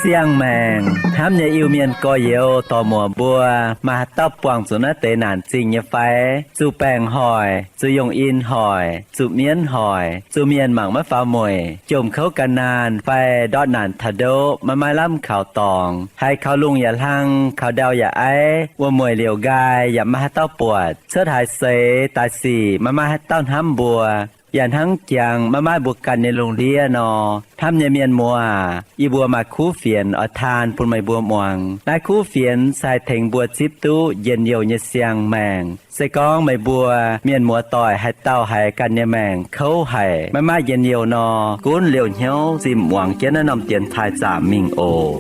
Siang-maengc hnamv nyei Iu-Mienh gorx-youz dorc-muoc mbuo, maaih haaix dauh buangh zuqc naaiv deix naanc zingh nyei fai? Zuqc baengc hoic, zuqc yongh in hoic, zuqc mienv hoic, zuqc mienh mangc maiv faaux mueic, jomc kouv gan naanh fai ndortv naanc taux ndoqv maiv maaih lamh kaux dorngx, haiz kaux lungh yaac hlang, kaux ndau yaac aiv, wuom-mueic liouc nqaai yaac maiv maaih haaix dauh buatc, cuotv haaix seix daaih sic maiv maaih haaix dauh hnamv mbuo, yaac hnangv jangx maiv maaih mbuo ganh nyei lungh ndiev nor, hnamv nyei mienh muoz aac, yie mbuo maaih kuv fienx oix taan bun meih mbuo muangx. Naaiv kuv fienx se haih tengx mbuo zipv duqv njien-youh nyei siang-maengc. Se gorngv meih mbuo mienh muoz-doic haaix dauh haiz ganh nyei maengc kouv haic, maiv maaih njien-youh nor, gunv liouh hnyouv zinh muangx jienv naaiv norm dienx taaih zaamc mingh oc.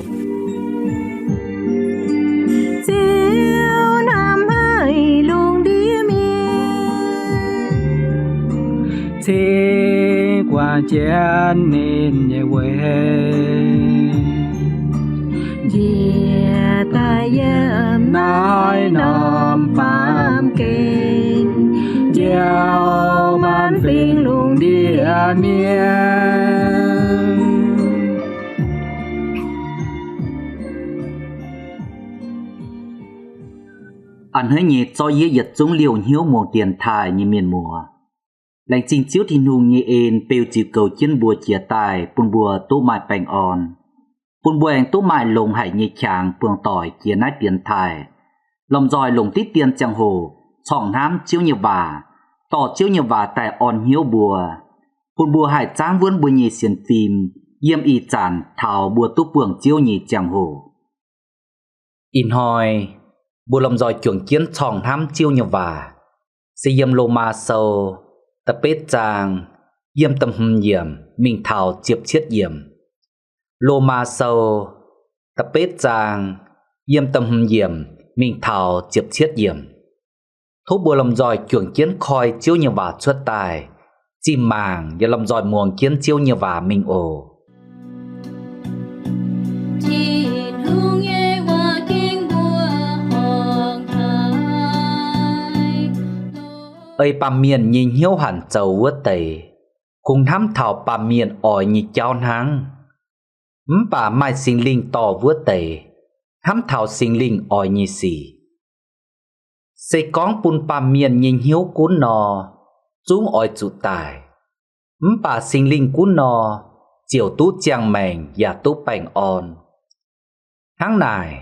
Ziouv hnamv haic lungh ndiev mienh, cingx guangc jienv ninh nyei weic, njiec daaih yiem naaiv norm baamh gen, njoux maanc fingx lungh ndiev mienh. A'hneiv nyei zorqv yie yietc zungv liouh hnyouv muangx dienx taaih nyei mienh muoz. Laengz zingh Ziouv Tin-Hungh nyei en beu ziux goux jienv mbuo jiez daaih bun mbuo duqv maaih baengh orn, bun mbuo aengx duqv maaih longx haic nyei qangx buangh doic jiex naaiv dienx taaih, lomh nzoih longc diqv dien ziangh hoc corngh hnamv Ziouv nyei waac, dorh Ziouv nyei waac daaih orn hnyouv mbuo, bun mbuo haih zaangv wuonv mbuo nyei sienx fim yiem ih zanc taux mbuo duqv buangh Ziouv nyei ziangh hoc. Ih hnoi mbuo lomh nzoih juangc jienv corngh hnamv Ziouv nyei waac, se yiem Lomaa Sou da'betv zaang, yiem da'hmz yiemc mingh taux ziepc cietv yiemc. Lomaa Sou da'betv zaang, yiem da'hmz yiemc mingh taux ziepc cietv yiemc. Tov mbuo lomh nzoih juangc jienv koi Ziouv nyei waac cuotv daaih, zinh mangc yaac lomh nzoih muangx jienv Ziouv nyei waac mingh oc. Tin-Hungh nyei waac ging mbuo horngc haic. Ei baamh mienh nyei hnyouv hanc zoux wuov deix, kungx hnamv taux baamh mienh oix nyei jauv hnangv. Mv baac maaih Singx Lingh dorh wuov deix, hnamv taux Singx Lingh oix nyei sic. Se gorngv bun baamh mienh nyei hnyouv gunv nor, zungv oix zuqc daic. Mv baac Singx Lingh gunv nor, ziouc duqv ziangh maengc yaac duqv baengh orn. Hnangv naaic,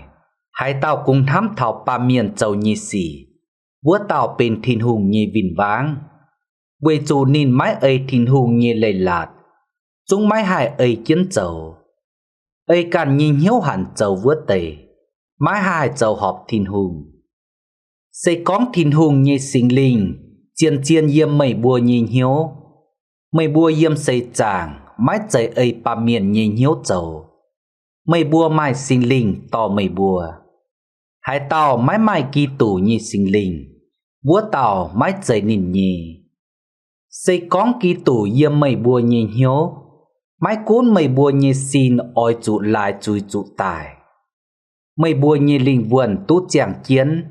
haaix dauh kungx hnamv taux baamh mienh zoux nyei sic, wuov dauh benx Tin-Hungh nyei win-wangv, weic zuqc ninh maiv ei Tin-Hungh nyei leiz-latc, zungv maiv haih ei jienv zoux. Ei ganh nyei hnyouv hanc zoux wuov deix, maiv haih zoux horpc Tin-Hungh. Se gorngv Tin-Hungh nyei Singx Lingh zien-zien yiem meih mbuo nyei hnyouv, meih mbuo yiem seix zaangc maiv zeiz ei baamh mienh nyei hnyouv zoux. Meih mbuo maaih Singx Lingh dorh meih mbuo. Haaix dauh maiv maaih Giduc nyei Singx Lingh, wuov dauh maiv zeiz ninh nyei. Se gorngv Giduc yiem meih mbuo nyei hnyouv, maiv gunv meih mbuo nyei sin oix zuqc laaix zuiz zuqc daic, meih mbuo nyei lingh wuonh duqv ziangh jienv,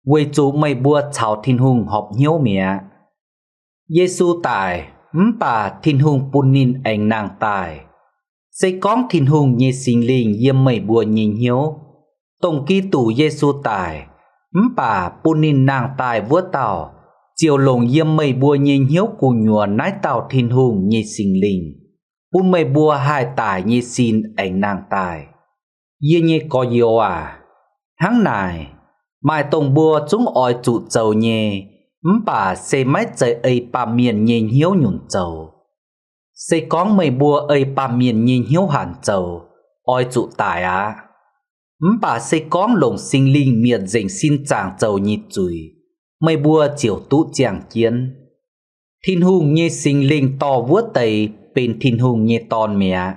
weic zuqc meih mbuo caux Tin-Hungh horpc hnyouv mi'aqv. Yesu daic mv baac Tin-Hungh bun ninh aengx nangh daaih. Se gorngv Tin-Hungh nyei Singx Lingh yiem meih mbuo nyei hnyouv, dongh Giduc Yesu daic mv baac bun ninh nangh daaih wuov dauh, ziouc longc yiem meih mbuo nyei hnyouv gu'nyuoz naaiv dauh Tin-Hungh nyei Singx Lingh, bun meih mbuo haih daic nyei sin aengx nangh daaih. Yie nyei gorx-youz aac, hnangv naaic, maaih dongh mbuo zungv oix zuqc zoux nyei, mv baac se maiv zeiz ei baamh mienh nyei hnyouv nyunc zoux. Se gorngv meih mbuo ei baamh mienh nyei hnyouv hanc zoux, oix zuqc daic aqv. Mv baac se gorngv longc Singx Lingh mietc nzengc sin zaangc zoux nyei zuiz, meih mbuo ziouc duqv ziangh jienv. Tin-Hungh nyei Singx Lingh dorh wuov deix benx Tin-Hungh nyei dorn mi'aqv.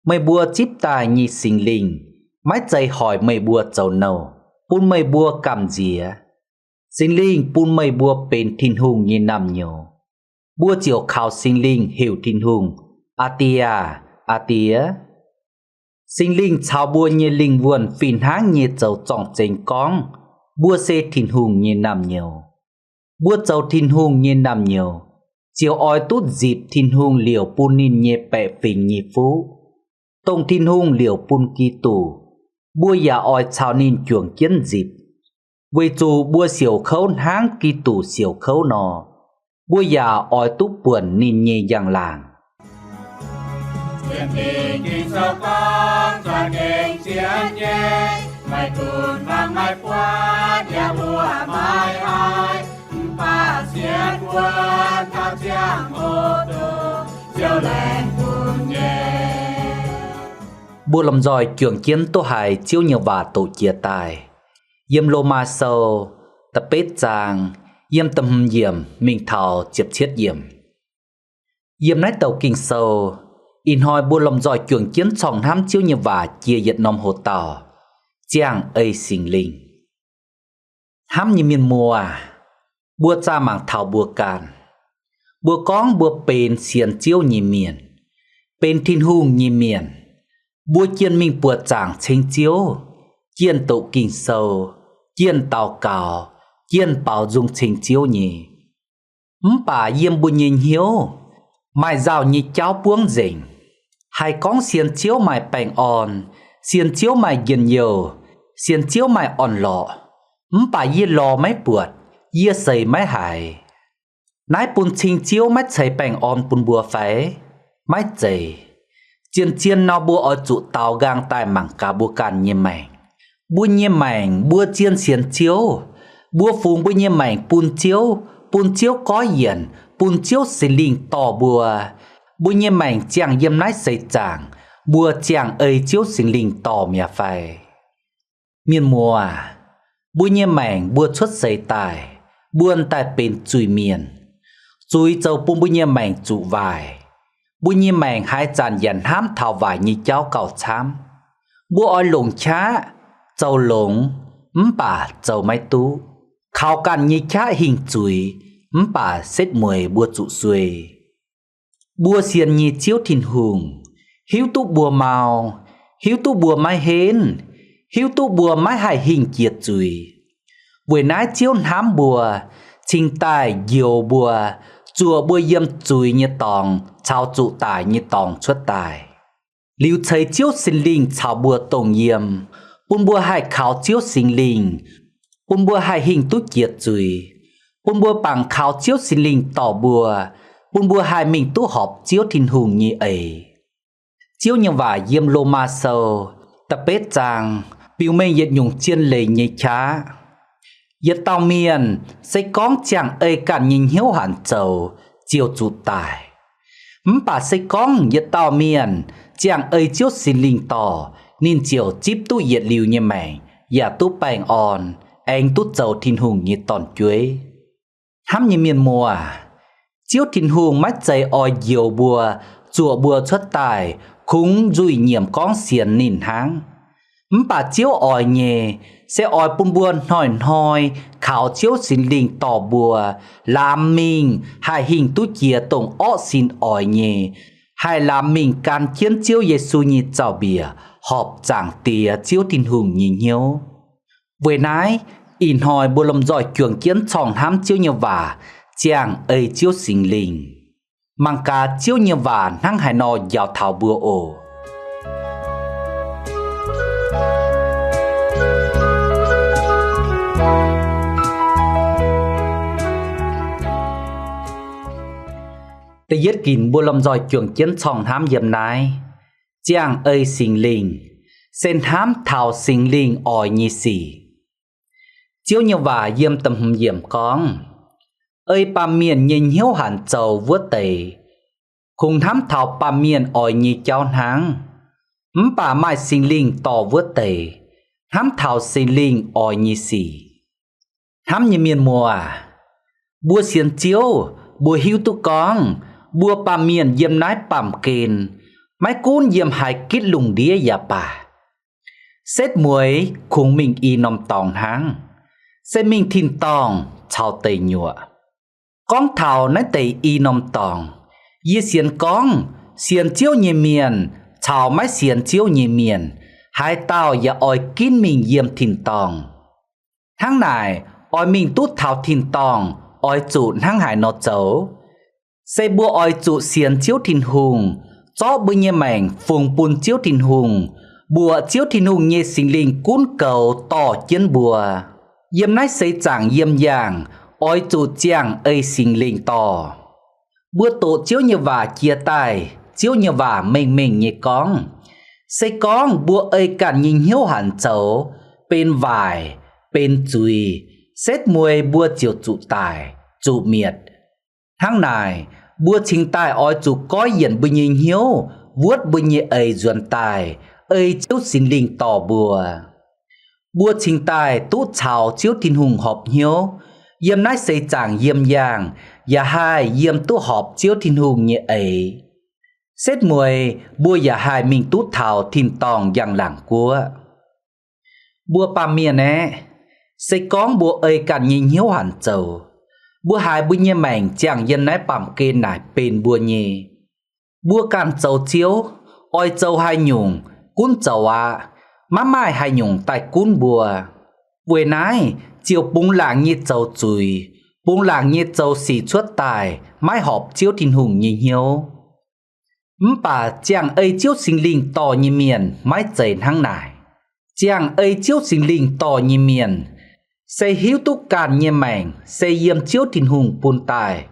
Meih mbuo zipv daaih nyei Singx Lingh maiv zeiz hoic meih mbuo zoux nouh, bun meih mbuo gamh nziex. Singx Lingh bun meih mbuo benx Tin-Hungh nyei naamh nyouz. Mbuo ziouc kaux Singx Lingh heuc Tin-Hungh, Aa Die aah! Aa Die! Singx Lingh caux mbuo nyei lingh wuonh fih hnangv nyei zoux zorng-zengx gorngv mbuo se Tin-Hungh nyei naamh nyouz. Mbuo zoux Tin-Hungh nyei naamh nyouz, ziouc oix duqv nzipc Tin-Hungh liouc bun ninh nyei baeqc fingx nyei fuqv. Dongh Tin-Hungh liouc bun Giduc, mbuo yaac oix caux ninh juangc jienv nzipc. Weic zuqc mbuo siouc kouv hnangv Giduc siouc kouv nor, mbuo yaac oix duqv buonc ninh nyei njang-laangc. Mbuo lomh nzoih juangc jienv duqv haiz Ziouv nyei waac doqc jiex daaih, yiem Lomaa Sou da'betv zaang, yiem da'hmz yiemc mingh taux ziepc cietv yiemc. Yiem naaiv douc Ging-Sou, ih hnoi mbuo lomh nzoih juangc jienv corng hnamv Ziouv nyei waac jiex yietc norm hoc dauh, ziangh ei Singx Lingh. Hnamv nyei mienh muoz, mbuo zaah mangc taux mbuo ganh. Mbuo gorngv mbuo benx sienx Ziouv nyei mienh, benx Tin-Hungh nyei mienh. Mbuo jienh mingh buoqc zaangc ceng Ziouv, jienh doqc Ging-Sou, jienh daux gaux, jienh baaux nzung ceng Ziouv nyei. Mv baac yiem mbuo nyei hnyouv, maaih nzauh nyei jauv buangv nzengc. Haih gorngv sienx Ziouv maaih baengh orn, sienx Ziouv maaih njien-youh, sienx Ziouv maaih orn-lorqc, mv baac yie lorz maiv buatc, yie seix maiv haiz. Naaiv bun cing Ziouv maiv ceix baengh orn bun mbuo fai? Maiv zeiz. Zien-zien nor mbuo oix zuqc daaux nqaang daaih mangc gaax mbuo ganh nyei maengc. Mbuo nyei maengc mbuo zien sienx Ziouv, mbuo fungx mbuo nyei maengc bun Ziouv, bun Ziouv goiv yienc, bun Ziouv Singx Lingh dorh mbuo, mbuo nyei maengc ziangh yiem naaiv seix zaangc, mbuo ziangh ei Ziouv Singx Lingh dorh mi'aqv fai? Mienh muoz, mbuo nyei maengc mbuo cuotv seix daaih, mbuo daaih benx zuiz-mienh. Zuiz zoux bun mbuo nyei maengc zuqc waaic. Mbuo nyei maengc haaix zanc yaac hnamv taux waaic nyei jauv gauh camv. Mbuo oix longc qaqv, zoux longx, mv baac zoux maiv duqv. Kaux ganh nyei qaqv hingh zuiz, mv baac setv mueiz mbuo zuqc suei. Mbuo sienx nyei Ziouv Tin-Hungh, hiuv duqv mbuo mau, hiuv duqv mbuo maiv henv, hiuv duqv mbuo maiv haih hingh jiex zuiz. Weic naaiv Ziouv hnamv mbuo, cingx daaih njoux mbuo, zuoqc mbuo yiem zuiz nyei dorngx caux zuqc daic nyei dorngx cuotv daaih. Liuz ceix Ziouv Singx Lingh caux mbuo dongh yiem, bun mbuo haih kaux Ziouv Singx Lingh, bun mbuo haih hingh duqv jiex zuiz, bun mbuo bangc kaux Ziouv Singx Lingh dorh mbuo, bun mbuo haih mingh duqv horpc Ziouv Tin-Hungh nyei eix. Ziouv nyei waac yiem Lomaa Sou da'betv zaang biux mengh yietc nyungc zien leiz nyei qaqv. Yietc dauh mienh se gorngv ziangh ei ganh nyei hnyouv hanc zoux, ziouc zuqc daic. Mv baac se gorngv yietc dauh mienh ziangh ei Ziouv Singx Lingh dorh, ninh ziouc zipv duqv yietc liuz nyei maengc, yaac duqv baengh orn, aengx duqv zoux Tin-Hungh nyei dorn-jueiv. Hnamv nyei mienh muoz, Ziouv Tin-Hungh maiv zeiz oix njoux mbuo, zuoqc mbuo cuotv daaih kungx nzuih nyiemc gorngv sienx ninh hnangv. Mv baac Ziouv oix nyei, se oix bun mbuo hnoi-hnoi kaux Ziouv Singx Lingh dorh mbuo, laamx mingh haih hingh duqv jiex dongh orqv sin oix nyei, haih laamx mingh gan jienv Ziouv Yesu nyei zaux-mbiec horpc Zaangc Diex Ziouv Tin-Hungh nyei hnyouv. Weic naaiv, ih hnoi mbuo lomh nzoih juangc jienv corng hnamv Ziouv nyei waac, ziangh ei Ziouv Singx Lingh. Mangc gaax Ziouv nyei waac hnangv haaix nor njaaux taux mbuo oc. Da'yietv ginc mbuo lomh nzoih juangc jienv corng hnamv yiem naaiv, ziangh ei Singx Lingh, se hnamv taux Singx Lingh oix nyei sic. Ziouv nyei waac yiem da'hmz yiemc gorngv, ei baamh mienh nyei hnyouv hanc zoux wuov deix, kungx hnamv taux baamh mienh oix nyei jauv hnangv. Mv baac maaih Singx Lingh dorh wuov deix, hnamv taux Singx Lingh oix nyei sic. Hnamv nyei mienh muoz, mbuo sienx Ziouv, mbuo hiuv duqv gorngv mbuo baamh mienh yiem naaiv baamh gen, maiv gunv yiem haaix gitv lungh ndiev yaac baac, setv mueiz kungx mingh i norm dorngx hnangv, se mingh tin-dorngh caux deic nyuoqc. Gorngv taux naaiv deix i norm dorngx, yie sienx gorngv sienx Ziouv nyei mienh caux maiv sienx Ziouv nyei mienh, haaix dauh yaac oix ginv mingh yiem tin-dorngh. Hnangv naaic, oix mingh duqv taux tin-dorngh, oix zuqc hnangv haaix nor zoux? Se mbuo oix zuqc sienx Ziouv Tin-Hungh, zorqv mbuo nyei maengc fungx bun Ziouv Tin-Hungh, mbuoqc Ziouv Tin-Hungh nyei Singx Lingh gunv goux dorh jienv mbuo. Yiem naaiv seix zaangc yiem yaangh, oix zuqc ziangh ei Singx Lingh dorh. Mbuo doqc Ziouv nyei waac jiex daaih, Ziouv nyei waac mengh-mengh nyei gorngv, se gorngv mbuo ei ganh nyei hnyouv hanc zoux, benx waaic, benx zuiz, setv mueiz mbuo ziouc zuqc daic, zuqc mietc. Hnangv naaic, mbuo cingx daaih oix zuqc goiv yienc mbuo nyei hnyouv, wuotv mbuo nyei eix nzuonx daaih, ei Ziouv Singx Lingh dorh mbuo. Mbuo cingx daaih duqv caux Ziouv Tin-Hungh horpc hnyouv, yiem naaiv seix zaangc yiem yaangh, yaac haih yiem duqv horpc Ziouv Tin-Hungh nyei eix. Setv mueiz mbuo yaac haih mingh duqv taux tin-dorngh njang-laangc guoqv. Mbuo baamh mienh aeqv, se gorngv mbuo ei ganh nyei hnyouv hanc zoux, mbuo haiz mbuo nyei maengc ziangh yiem naaiv baamh gen naaic benx mbuo nyei. Mbuo ganh zoux Ziouv, oix zoux haaix nyungc, gunv zoux aqv, maiv maaih haaix nyungc daaih gunv mbuo. Weic naaiv ziouc bungx laangc nyei zoux zuiz, bungx laangc nyei zoux sic cuotv daaih maiv horpc Ziouv Tin-Hungh nyei hnyouv. Mv baac ziangh ei Ziouv Singx Lingh dorh nyei mienh maiv zeiz hnangv naaic. Ziangh ei Ziouv Singx Lingh dorh nyei mienh, se hiuv duqv ganh nyei maengc se yiem Ziouv Tin-Hungh bun daaih,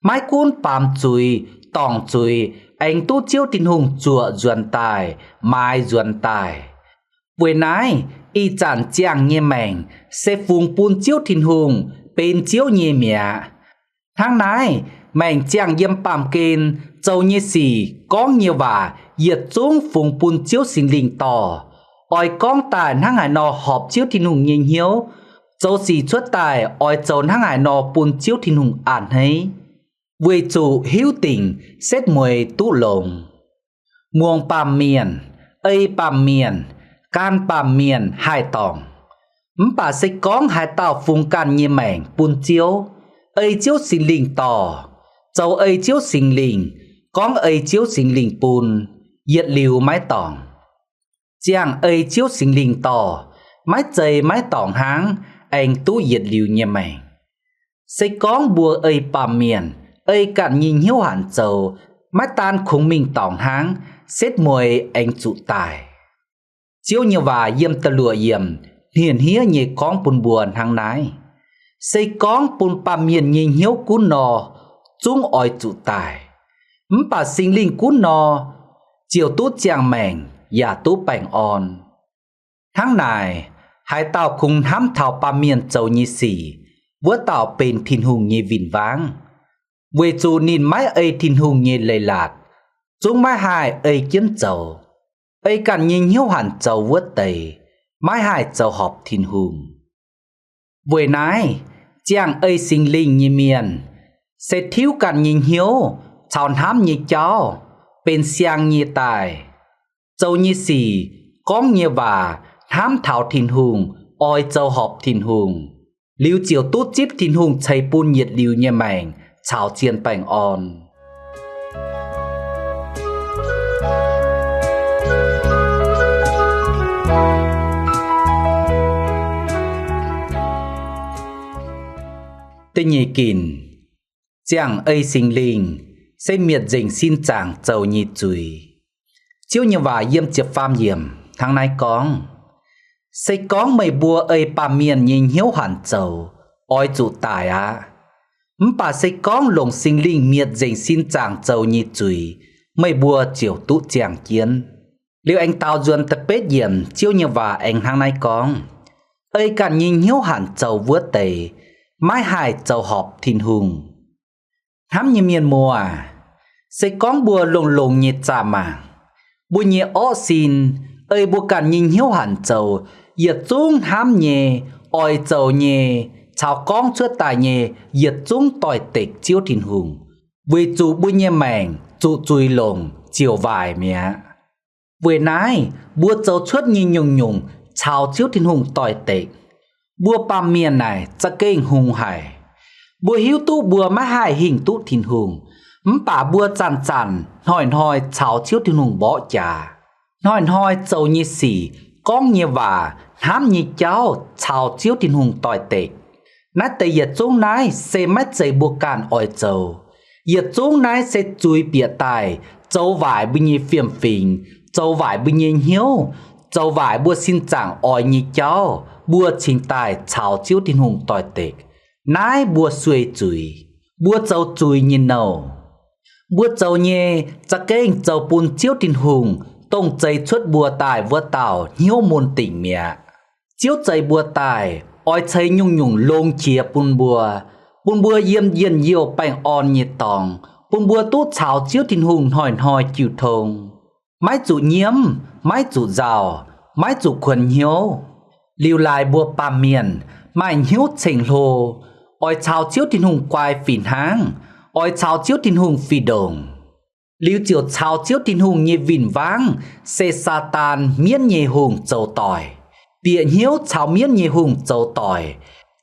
maiv gunv baamz zuiz, dorngc zuiz, aengx duqv Ziouv Tin-Hungh zuoqc nzuonx daaih, maaiz nzuonx daaih. Weic naaiv, ih zanc ziangh nyei maengc se fungx bun Ziouv Tin-Hungh, benx Ziouv nyei mi'aqv. Hnangv naaiv, maengc ziangh yiem baamh gen, zoux nyei sic, gorngv nyei waac, yietc zungv fungx bun Ziouv Singx Lingh dorh. Oix gorngv daaih hnangv haaix nor horpc Ziouv Tin-Hungh nyei hnyouv, zoux sic cuotv daaih oix zoux hnangv haaix nor bun Ziouv Tin-Hungh a'hneiv, weic zuqc hiuv dingc setv mueiz duqv longx. Muangx baamh mienh, ei baamh mienh, gan baamh mienh haih dorngc. Mv baac se gorngv haaix dauh fungx ganh nyei maengc bun Ziouv, ei Ziouv Singx Lingh dorh, zoux ei Ziouv Singx Lingh, gorngv ei Ziouv Singx Lingh bun, yietc liuz maiv dorngc. Ziangh ei Ziouv Singx Lingh dorh, maiv zeiz maiv dorngc hnangv, aengx duqv yietc liuz nyei maengc. Se gorngv mbuo ei baamh mienh, ei ganh nyei hnyouv hanc zoux, maiv daan kungx mingh dorngc hnangv, setv mueiz aengx zuqc daic. Ziouv nyei waac yiem da'luoqc yiemc hniev-hniev nyei gorngv bun mbuo hnangv naaiv. Se gorngv bun baamh mienh nyei hnyouv gunv nor, zungv oix zuqc daic. Mv baac Singx Lingh gunv nor, ziouc duqv ziangh maengc yaac duqv baengh orn. Hnangv naaic, haaix dauh kungx hnamv taux baamh mienh zoux nyei sic, wuov dauh benx Tin-Hungh nyei win-wangv, weic zuqc ninh maiv ei Tin-Hungh nyei leiz-latc, zungv maiv haih ei jienv zoux. Ei ganh nyei hnyouv hanc zoux wuov deix, maiv haih zoux horpc Tin-Hungh. Weic naaiv, ziangh ei Singx Lingh nyei mienh, se tiuv ganh nyei hnyouv caux hnamv nyei jauv benx siang nyei daaih, zoux nyei sic, gorngv nyei waac hnamv taux Tin-Hungh, oix zoux horpc Tin-Hungh, liuz ziouc duqv zipv Tin-Hungh ceix bun yietc liuz nyei maengc caux zien baengh orn. Da'nyeic ginc, ziangh ei Singx Lingh se mietc nzengc sin zaangc zoux nyei zuiz. Ziouv nyei waac yiem ziepc faam yiemc hnangv naaiv gorngv, se gorngv meih mbuo ei baamh mienh nyei hnyouv hanc zoux, oix zuqc daic aqv. Mv baac se gorngv longc Singx Lingh mietc nzengc sin zaangc zoux nyei zuiz, meih mbuo ziouc duqv ziangh jienv. Liuz aengx daaux nzuonx da'betv yiemc Ziouv nyei waac aengx hnangv naaiv gorngv, ei ganh nyei hnyouv hanc zoux wuov deix, maiv haih zoux horpc Tin-Hungh. Hnamv nyei mienh muoz, se gorngv mbuo longx-longx nyei zaah mangc, mbuo nyei orqv sin, ei mbuo ganh nyei hnyouv hanc zoux, yietc zungv hnamv nyei, oix zoux nyei, caux gorngv cuotv daaih nyei, yietc zungv doix-dekc Ziouv Tin-Hungh, weic zuqc mbuo nyei maengc zuqc zuiz longc ziouc waaic mi'aqv. Weic naaiv mbuo zoux cuotv nyei nyungc-nyungc caux Ziouv Tin-Hungh doix-dekc. Mbuo baamh mienh naaic za'gengh hngongx haic. Mbuo hiuv duqv mbuo maiv haih hingh duqv Tin-Hungh, Mv baac mbuo zanc-zanc hnoi-hnoi caux Ziouv Tin-Hungh mborqv jaax. Hnoi-hnoi zoux nyei sic, gorngv nyei waac, hnamv nyei jauv caux Ziouv Tin-Hungh doix-dekc. Naaiv deix yietc zungv naaiv se maiv zeiz mbuo ganh oix zoux. Yietc zungv naaiv se zuiz bieqc daaih zoux waaic mbuo nyei fiem-fingx, zoux waaic mbuo nyei hnyouv, zoux waaic mbuo sin zaangc oix nyei jauv, mbuo cingx daaih caux Ziouv Tin-Hungh doix-dekc. Naaiv mbuo sueih zuiz. Mbuo zoux zuiz nyei nouh. Mbuo zoux nyei za'gengh zoux bun Ziouv Tin-Hungh, dongh zeix cuotv mbuo daaih wuov dauh, hnyouv mun dingc mi'aqv. Ziouv zeix mbuo daaih oix ceix nyungc-nyungc longx jiex bun mbuo, bun mbuo yiem njien-youh baengh orn nyei dorngx, bun mbuo duqv caux Ziouv Tin-Hungh hnoi-hnoi jiu tong. Maiv zuqc nyiemv, maiv zuqc nzauh, maiv zuqc kuonx hnyouv. Liuz laaix mbuo baamh mienh maaih hnyouv ceng-hlo, oix caux Ziouv Tin-Hungh guai fih hnangv, oix caux Ziouv Tin-Hungh fih ndongc. Liuz ziouc caux Ziouv Tin-Hungh nyei win-wangv, se Saadaan, mienv nyei hungh, zoux doic, bieqc hnyouv caux mienv nyei hungh zoux doic,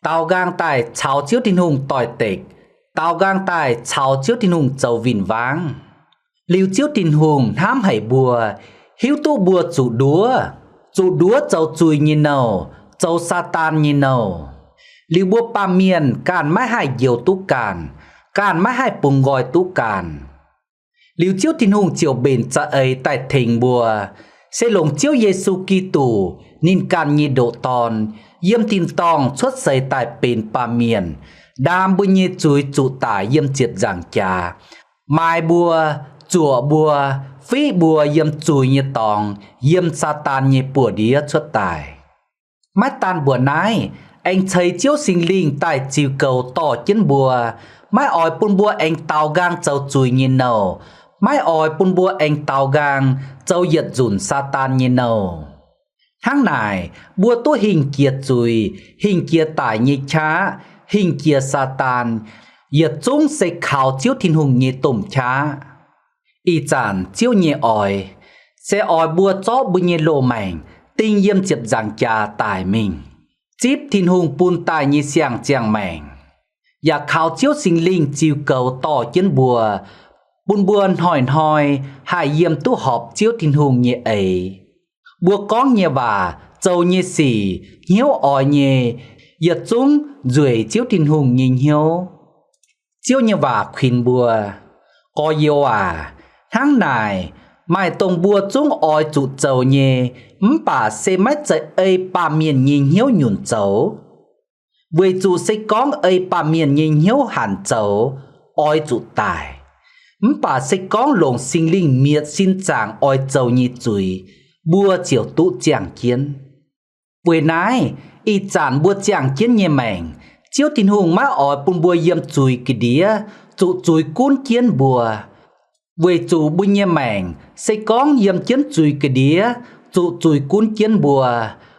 daaux nqaang daaih caux Ziouv Tin-Hungh doix-dekc, daaux nqaang daaih caux Ziouv Tin-Hungh zoux win-wangv. Liuz Ziouv Tin-Hungh hnamv haic mbuo, hiuv duqv mbuo zuqc nduov, zuqc nduov zoux zuiz nyei nouh, zoux Saadaan nyei nouh. Liuz mbuo baamh mienh ganh maiv haih njoux duqv ganh, ganh maiv haih bungx nqoi duqv ganh. Liuz Ziouv Tin-Hungh ziouc mbenc za'eix daaih tengx mbuo, se longc Ziouv Yesu Giduc, ninh ganh nyei ndoqc Dorn, yiem tin-dorngh cuotv seix daaih benx baamh mienh, ndaam mbuo nyei zuiz zuqc daic yiem ziepc nzaangc jaax, maaiz mbuo, zuoqc mbuo, fiqv mbuo yiem zuiz nyei dorngx, yiem Saadaan nyei buoz-ndiev cuotv daaih. Maiv daan mbuoqc naaiv, aengx ceix Ziouv Singx Lingh daaih ziux goux dorh jienv mbuo, maiv oix bun mbuo aengx daaux nqaang zoux zuiz nyei nouh, maiv oix bun mbuo aengx daaux nqaang zoux yietc nzunc Saadaan nyei nouh. Hnangv naaic, mbuo duqv hingh jiex zuiz, hingh jiex daic nyei qaqv, hingh jiex Saadaan, yietc zungv se kaux Ziouv Tin-Hungh nyei domh qaqv. Ih zanc Ziouv nyei oix, se oix mbuo zorqv mbuo nyei loz-maengc ding yiem ziepc nzaangc jaax daic mingh, zipv Tin-Hungh bun daaih nyei siang-ziangh maengc, yaac kaux Ziouv Singx Lingh ziux goux dorh jienv mbuo, bun mbuo hnoi-hnoi haih yiem duqv horpc Ziouv Tin-Hungh nyei eix. Mbuo gorngv nyei waac, zoux nyei sic, hnyouv oix nyei, yietc zungv nzueic Ziouv Tin-Hungh nyei hnyouv. Ziouv nyei waac kuinx mbuo, Gorx-youz aac, hnangv naaic, maaih dongh mbuo zungv oix zuqc zoux nyei, mv baac se maiv zeiz ei baamh mienh nyei hnyouv nyunc zoux. Weic zuqc se gorngv ei baamh mienh nyei hnyouv hanc zoux, oix zuqc daic. Mv baac se gorngv longc Singx Lingh mietc sin zaangc oix zoux nyei zuiz, mbuo ziouc duqv ziangh jienv. Weic naaiv, ih zanc mbuo ziangh jienv nyei maengc, Ziouv Tin-Hungh maiv oix bun mbuo yiem zuiz ga'ndiev, zuqc zuiz gunv jienv mbuo. Weic zuqc mbuo nyei maengc se gorngv yiem jienv zuiz ga'ndiev, zuqc zuiz gunv jienv mbuo,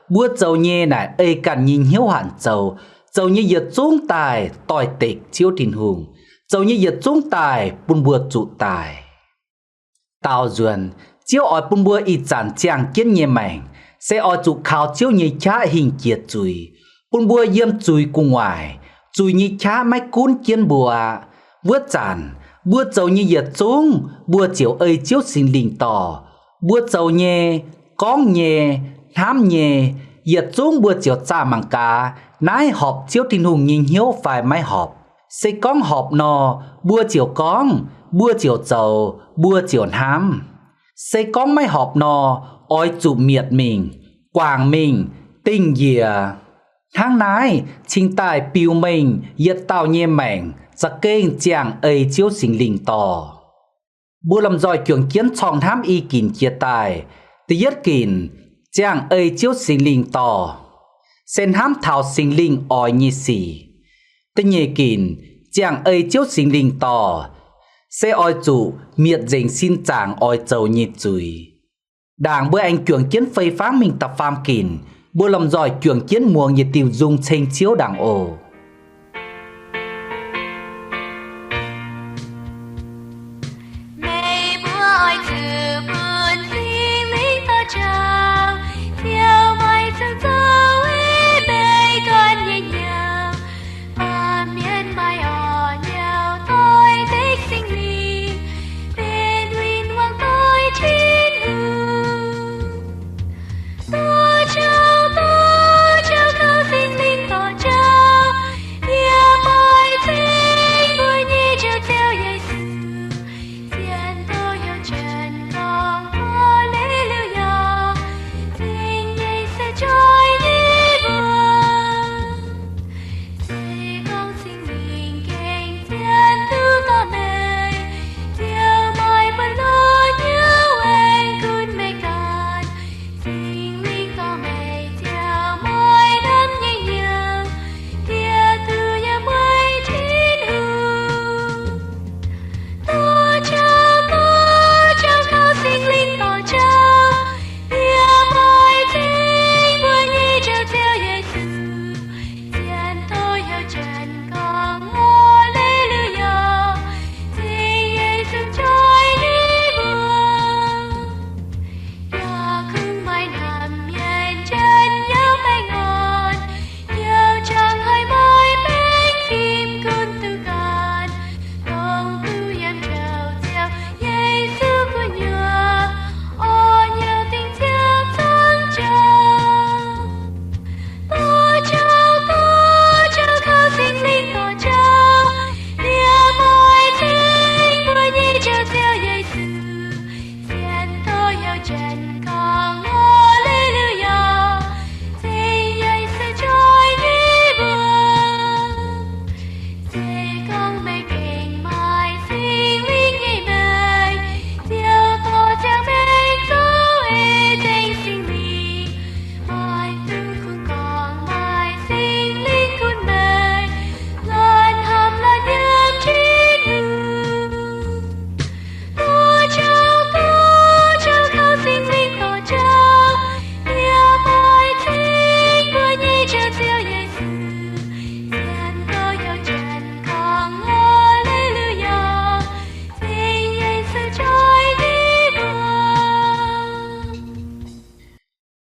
mbuo zoux nyei naaic ei ganh nyei hnyouv hanc zoux, zoux nyei yietc zungv daaih doix-dekc Ziouv Tin-Hungh, zoux nyei yietc zungv daaih bun mbuo zuqc daic. Daaux nzuonx, Ziouv oix bun mbuo ih zanc ziangh jienv nyei maengc, se oix zuqc kaux Ziouv nyei qaqv hingh jiex zuiz, bun mbuo yiem zuiz gu'nguaaic, zuiz nyei qaqv maiv gunv jienv mbuo aqv. Wuov zanc, mbuo zoux nyei yietc zungv mbuo ziouc ei Ziouv Singx Lingh dorh. Mbuo zoux nyei, gorngv nyei, hnamv nyei, yietc zungv mbuo ziouc zaah mangc gaax, naaiv horpc Ziouv Tin-Hungh nyei hnyouv fai maiv horpc. Se gorngv horpc nor, mbuo ziouc gorngv, mbuo ziouc zoux, mbuo ziouc hnamv. Se gorngv maiv horpc nor, oix zuqc mietc mingh, guangc mingh, dingh njiec. Hnangv naaiv cingx daaih biux mengh yietc dauh nyei maengc za'gengh ziangh ei Ziouv Singx Lingh dorh. Mbuo lomh nzoih juangc jienv corng hnamv i ginc jiex daaih. Da'yietv ginc, ziangh ei Ziouv Singx Lingh dorh, se hnamv taux Singx Lingh oix nyei sic. Da'nyeic ginc, ziangh ei Ziouv Singx Lingh dorh, se oix zuqc mietc nzengc sin zaangc oix zoux nyei zuiz. Ndaangc mbuo aengx juangc jienv fei fangv mingh da'faam ginc, mbuo lomh nzoih juangc jienv muangx yietc diuh nzung ceng Ziouv ndaangc oc. Meih mbuo oix zuqc bun Singx Lingh dorh jauv, Ziouv maiv cingx zoux weic meih ganh nyei hnyouv. Baamh mienh maaih orn nyouh doix-dekc Singx Lingh.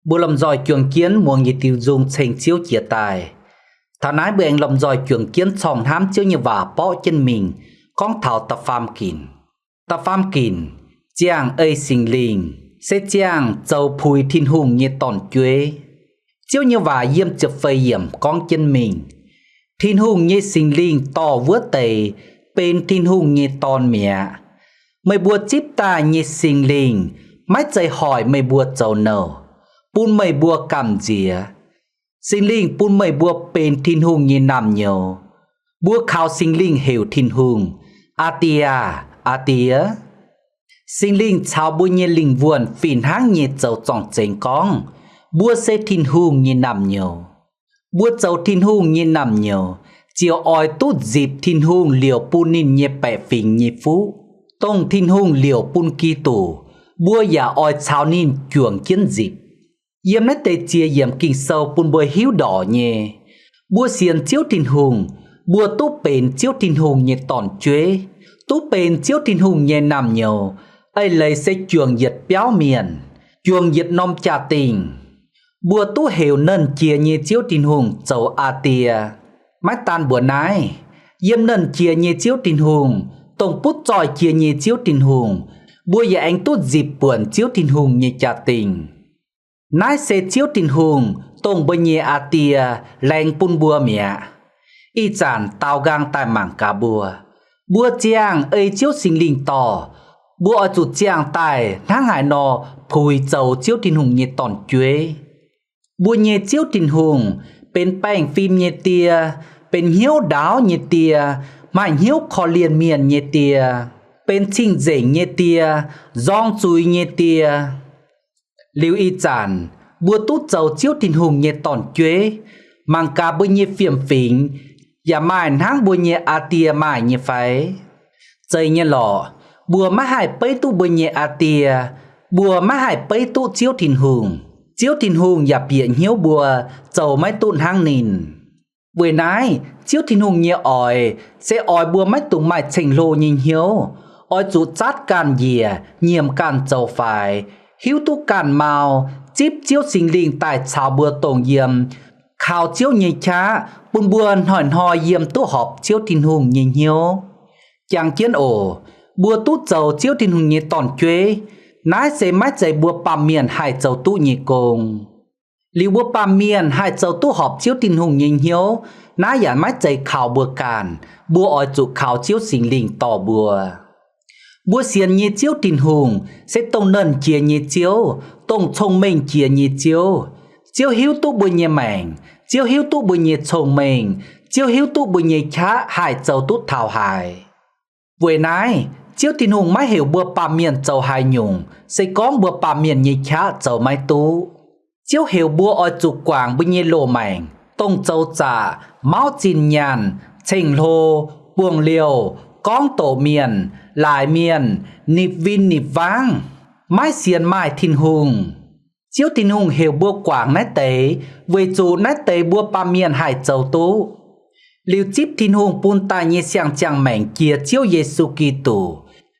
Mbuo lomh nzoih juangc jienv muangx yietc diuh nzung ceng Ziouv jiex daaih. Taux naaiv mbuo aengx lomh nzoih juangc jienv corngh hnamv Ziouv nyei waac borqv jienv mingh, gorngv taux da'faam ginc. Da'faam ginc, ziangh ei Singx Lingh, se ziangh zoux puix Tin-Hungh nyei dorn-jueiv. Ziouv nyei waac yiem ziepc feix yiemc gorngv jienv mingh, Tin-Hungh nyei Singx Lingh dorh wuov deix benx Tin-Hungh nyei dorn mi'aqv. Meih mbuo zipv daaih nyei Singx Lingh maiv zeiz hoic meih mbuo zoux nouh, bun meih mbuo gamh nziex. Singx Lingh bun meih mbuo benx Tin-Hungh nyei naamh nyouz. Mbuo kaux Singx Lingh heuc Tin-Hungh, Aa Die aah! Aa Die! Singx Lingh caux mbuo nyei lingh wuonh fih hnangv nyei zoux zorng-zengx gorngv, mbuo se Tin-Hungh nyei naamh nyouz. Mbuo zoux Tin-Hungh nyei naamh nyouz ziouc oix duqv nzipc Tin-Hungh liouc bun ninh nyei baeqc fingx nyei fuqv, dongh Tin-Hungh liouc bun Giduc. Mbuo yaac oix caux ninh juangc jienv nzipc. Yiem naaiv deix ziex yiemc Ging-Sou bun mbuo hiuv ndorc nyei, mbuo sienx Ziouv Tin-Hungh, mbuo duqv benx Ziouv Tin-Hungh nyei dorn-jueiv, duqv benx Ziouv Tin-Hungh nyei naamh nyouz, eix leiz se juangc yietc biauv mienh, juangc yietc norm jaa-dingh. Mbuo duqv heuc Nernh Jiex nyei Ziouv Tin-Hungh zoux Aa Die. Maiv daan mbuox naaiv, yiem Nernh Jiex nyei Ziouv Tin-Hungh, dongh butv zoih jiex nyei Ziouv Tin-Hungh, mbuo yaac aengx duqv nzipc buonc Ziouv Tin-Hungh nyei jaa-dingh. Naaiv se Ziouv Tin-Hungh, dongh mbuo nyei Aa Die, laengz bun mbuo mi'aqv. Ih zanc daaux nqaang daaih mangc gaax mbuo. Mbuo ziangh ei Ziouv Singx Lingh dorh, mbuo oix zuqc ziangh daaih hnangv haaix nor puix zoux Ziouv Tin-Hungh nyei dorn-jueiv. Mbuo nyei Ziouv Tin-Hungh benx baengh fim nyei Die, benx hnyouv ndaauv nyei Die, maaih hnyouv korv-lienh mienh nyei Die, benx cing-nzengc nyei Die, nzorng zuiz nyei Die. Liuz ih zanc mbuo duqv zoux Ziouv Tin-Hungh nyei dorn-jueiv, mangc gaax mbuo nyei fiem-fingx yaac maaih hnangv mbuo nyei Aa Die maaih nyei fai? Zeiz nyei lorqc. Mbuo maiv haih beiv duqv mbuo nyei Aa Die. Mbuo maiv haih beiv duqv Ziouv Tin-Hungh. Ziouv Tin-Hungh yaac bieqc hnyouv mbuo zoux maiv duqv hnangv ninh. Weic naaiv, Ziouv Tin-Hungh nyei oix se oix mbuo maiv dungx maaih ceng-hlo nyei hnyouv, oix zuqc zaatv ganh njiec, nyiemc ganh zoux faix, hiuv duqv ganh mau, zipv Ziouv Singx Lingh daaih caux mbuo dongh yiem, kaux Ziouv nyei qaqv bun mbuo hnoi-hnoi yiem duqv horpc Ziouv Tin-Hungh nyei hnyouv. Jangx jienv oc. Mbuo duqv zoux Ziouv Tin-Hungh nyei dorn-jueiv, naaiv se maiv zeiz mbuo baamh mienh haih zoux duqv nyei gong. Liuz mbuo baamh mienh haih zoux duqv horpc Ziouv Tin-Hungh nyei hnyouv, naaiv yaac maiv zeiz kaux mbuo ganh. Mbuo oix zuqc kaux Ziouv Singx Lingh dorh mbuo. Mbuo sienx nyei Ziouv Tin-Hungh se dongh nernh jiex nyei Ziouv, dongh cong-mengh jiex nyei Ziouv. Ziouv hiuv duqv mbuo nyei maengc. Ziouv hiuv duqv mbuo nyei cong-mengh. Ziouv hiuv duqv mbuo nyei qaqv haih zoux duqv taux haaix. Weic naaiv, Ziouv Tin-Hungh maiv heuc mbuo baamh mienh zoux haaix nyungc, se gorngv mbuo baamh mienh nyei qaqv zoux maiv duqv. Ziouv heuc mbuo oix zuqc guangc mbuo nyei loz-maengc, dongh zoux zaqc, mauv zinh nyaanh, ceng-hlo, buangh liouh, gorngv doqc mienh, laaic mienh, nipc win nipc wangv, maiv sienx maaih Tin-Hungh. Ziouv Tin-Hungh heuc mbuo guangc naaiv deix, weic zuqc naaiv deix mbuo baamh mienh haih zoux duqv. Liuz zipv Tin-Hungh bun daaih nyei siang-ziangh maengc jiex Ziouv Yesu Giduc,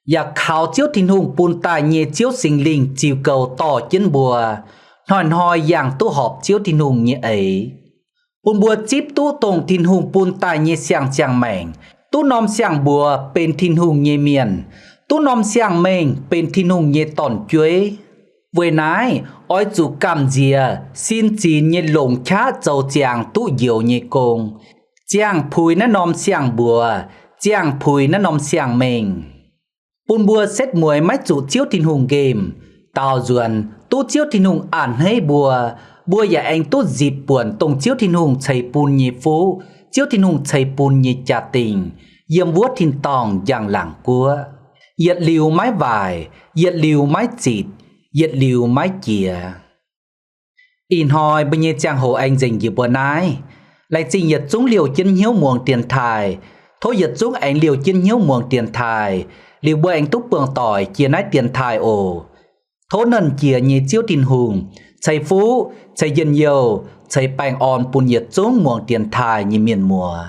yaac kaux Ziouv Tin-Hungh bun daaih nyei Ziouv Singx Lingh ziux goux dorh jienv mbuo, hnoi-hnoi yangh duqv horpc Ziouv Tin-Hungh nyei eix. Bun mbuo zipv duqv dongh Tin-Hungh bun daaih nyei siang-ziangh maengc, duqv norm siang-mbuox benx Tin-Hungh nyei mienh, duqv norm siang-mengh benx Tin-Hungh nyei dorn-jueiv. Weic naaiv, oix zuqc gamh nziex sin zinx nyei longc qaqv zoux ziangx duqv njoux nyei gong, ziangh puix naaiv norm siang-mbuox, ziangh puix naaiv norm siang-mengh. Bun mbuo setv mueiz maiv zuqc Ziouv Tin-Hungh nqemh. Daaux nzuonx duqv Ziouv Tin-Hungh a'hneiv mbuo, mbuo yaac aengx duqv nzipc buonc dongh Ziouv Tin-Hungh ceix bun nyei fuqv, Ziouv Tin-Hungh ceix bun nyei jaa-dingh, yiem wuov tin-dorngh njang-laangc guoqv. Yietc liuz maiv waaic, yietc liuz maiv zitc, yietc liuz maiv jiex. Ih hnoi mbuo nyei ziangh hoc aengx nzengc njiec mbuo naaiv. Laengz zingh yietc zungv liouh jienv hnyouv muangx dienx taaih. Tov yietc zungv aengx liouh jienv hnyouv muangx dienx taaih, liuz mbuo aengx duqv buangh doic jiex naaiv dienx taaih oc. Tov Nernh Jiex nyei Ziouv Tin-Hungh ceix fuqv, ceix njien-youh, ceix baengh orn bun yietc zungv muangx dienx taaih nyei mienh muoz.